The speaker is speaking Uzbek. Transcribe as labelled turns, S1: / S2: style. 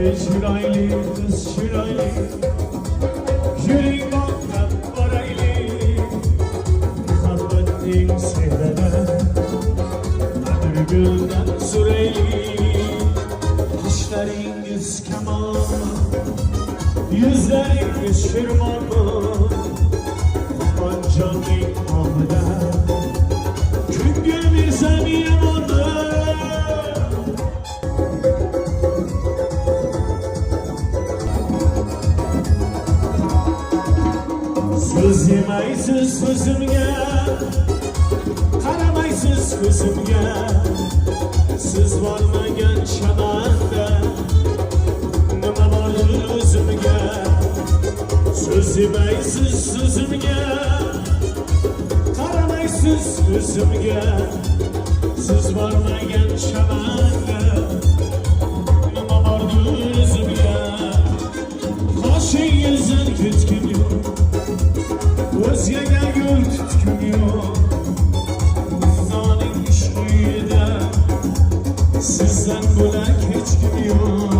S1: Chiroyli qiz, chiroyli. Yuring, boqqa boraylik. Muhabbatning sehrida atirguldan suraylik. Qoshlaringiz kamon, yuzlaringiz shirmon, Qo'qonjonning nomida ko'ngil bersam yomonni. So'z demaysiz so'zimga, qaramaysiz ko'zimga. Siz bormagan chamanda nima bordir o'zimga? So'z demaysiz so'zimga, qaramaysiz ko'zimga. Siz bormagan chamanda nima bordir o'zimga? Qoshingizdan ketkim yo'q, o'zgaga yo'l tutkim yo'q. Zoning ishqida sizdan bo'lak hech kim yo'q.